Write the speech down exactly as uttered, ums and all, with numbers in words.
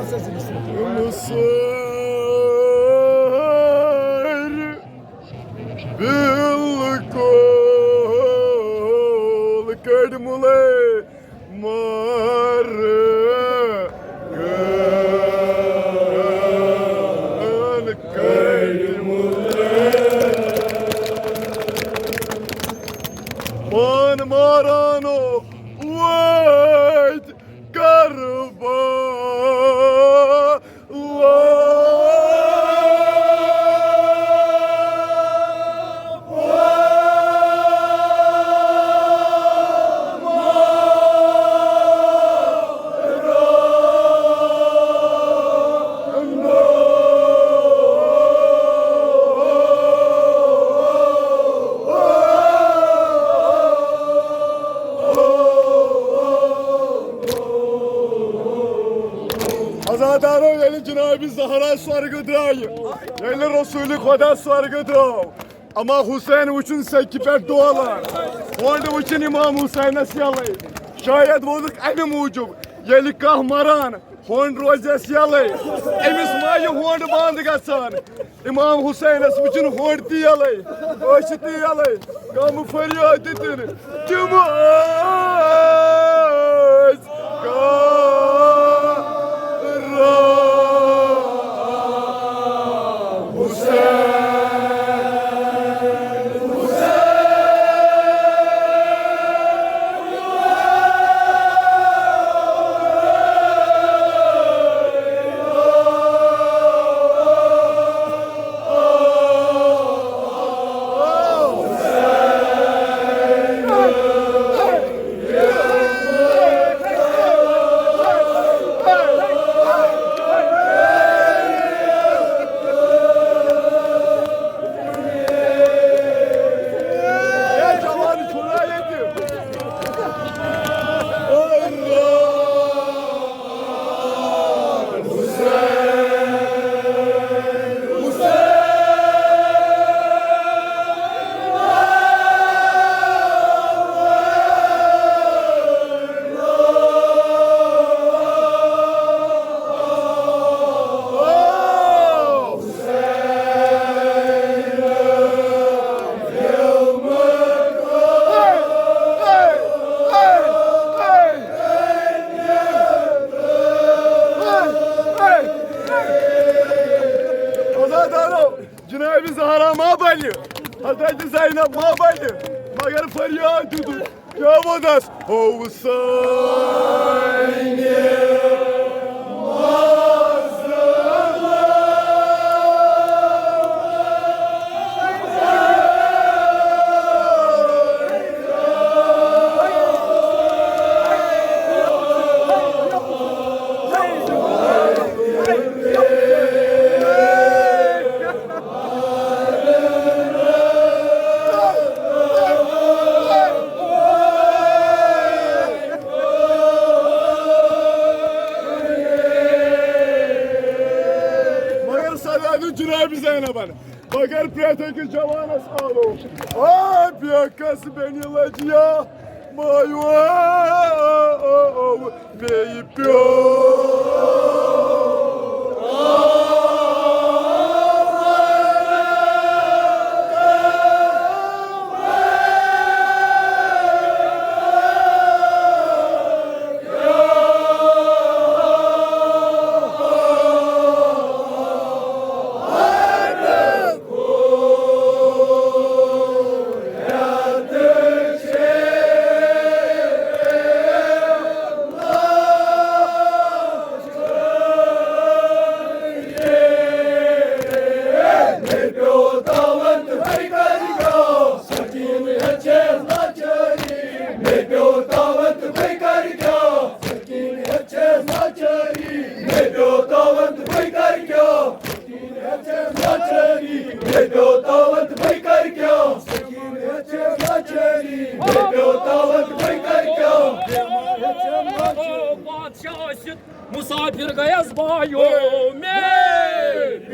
مُسٲرۍ بالکل کٔڑۍ مُلے مارٕ کان کٔڑۍ مُلے۔ پان مارانو وٲتۍ کربلا۔ عزادارو، ییٚلہِ جناب زہرا سۄرگہٕ درٛایہِ، ییٚلہِ رسول خدا سۄرگہٕ درٛاو، اما حسین وٕچھُن سیٚکہِ پٮ۪ٹھ ڈولان، ہونڈ وٕچھِن امام حسینس یلے۔ شاید ووٚنُکھ امہِ موٗجوٗب، ییٚلہِ کانٛہہ مران، ہونڈ روزٮ۪س یلے، أمِس ما یہِ ہونڈ بنٛد گژھان؟ امام حسینس وٕچھِن ہونڈ تہِ یلے، أچھ تہِ یلے، کم فریاد دِتِن تِم ٲسۍ کران حسین۔ عزادارو، جناب زہرا ما بنہِ، حضرت زینب ما بنہِ، مگر فریاد دیُتُکھ، کیٛاہ ووٚنُس؟ حسین۔ مگر سزا دیُت جناب زینبن، مگر پرٛٮ۪تھ أکِس جوانس آلو۔ آ، بے کس بینہِ لجیا مایو۔ بیٚیہِ پیوٚو۔ بادشاہ ٲسِتھ مسافر گٔیَس بایو مےٚ۔